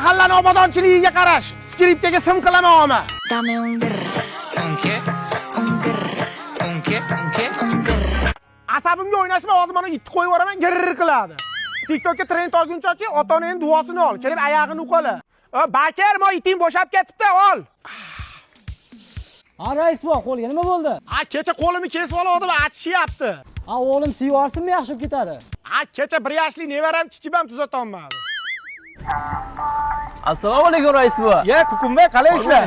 Mahallani obodonchiligiga qarash. Skripkaga sim qilaman oma. Dame un grr, Un qué? Un grr, Un qué? Un qué? Un grr. Asabimga o'ynashma, hozir mana itni qo'yib yuboraman, girr qiladi. TikTokka trend olguncha ota onaning duosini ol, kelib oyog'ini uqala. Bakir, mo iting bo'shab ketibdi, ol. Ha, rais buva, qo'lga nima bo'ldi? A, kecha qo'limni kesib oldim, achishyapti. Ha, o'g'lim siyib yuborsinmi, yaxshi bo'lib ketadi. A, kecha 1 yoshli nevaram chichib ham tuzatolmadi. Assalomu alaykum, rais buva. Ya, Kukumbay, qalay ishlar?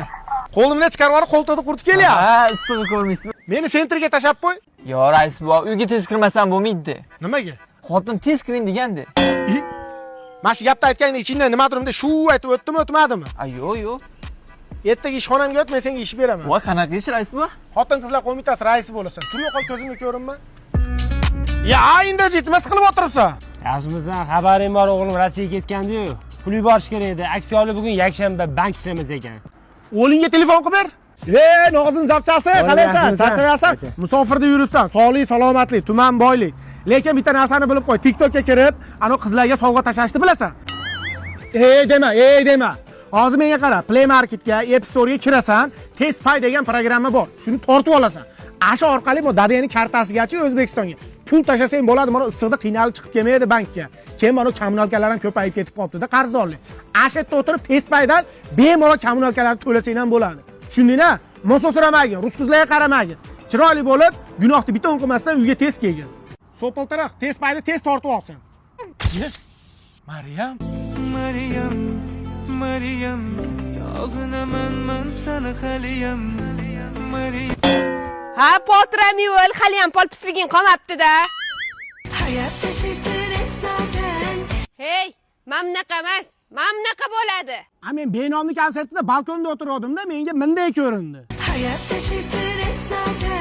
Qo'limdan chiqarib yuborib, qo'ltiqni quritib kelyapsiz. Ha, issig'i ko'rmaysizmi? Meni центр ga tashlab qo'y. Yo, rais buva, uyga tez kirmasam bo'lmaydi. Nimaga? Xotin tez kiring degandi. Mana shu gapni aytganda ichingdan nimadir bunday shu aytib o'tdimi, o'tmadimi? A, yo'q, yo'q. Ertaga ishxonamga o't, men senga ish beraman. Voy, qanaqa ish, rais buva? Xotin qizlar qo'mitasi raisi bo'lasan. Tur, yo'qol, ko'zimga ko'rinma. Ya, indajit, nima qilib o'tiribsan? Yaxshimisan? Xabaring bor, o'g'lim Rossiyaga ketgandi-yu. Pul yuborish kerak edi. Aksiya olib, bugun yakshanba, bank ishlamas ekan. O'g'lingga telefon qilib ber. Ey, Nozim zapchasi, qalaysan? Yaxshimisan? Charchamayapsan? Musofirda yuribsan, sog'lik, salomatlik, tuman boylik. Lekin bitta narsani bilib qo'y, TikTokka kirib, ana qizlarga sovg'a tashlashni bilasan. Ey dema, ey dema. Hozir menga qara, Play Marketga, App Store'ga kirasan, TezPay degan programma bor. Shuni tortib olasan. Asha orqali bu dadaning kartasigacha O'zbekistonga pul tashlasang bo'ladi. Mana issiqda qiynalib chiqib kelmaydi bankka. Keyin mana коммуналка lar ham ko'payib ketib qolibdi-da, qarzdorlik. Asha yerda o'tirib TezPaydan bemalol коммуналка larni to'lasang ham bo'ladi. Tushundingmi? Moso so'ramagin, rus qizlarga qaramagin. Chiroyli bo'lib, gunohni biton qilmasdan uyga tez kelgin. So'piltiriq, TezPayni tez tortib olsin. Maryam. Maryam, Maryam, sog'inaman man seni haliyam, Maryam. Ha, potiram yo'l, haliyam polpisliging qolmabdi-da. Hayat şaşırtır hep zaten. Hey, mana bunaqa emas, mana bunaqa bo'ladi. A, men benomni konsertida balkonda o'tirgandim-da, menga bunday ko'rindi. Hayat şaşırtır hep zaten.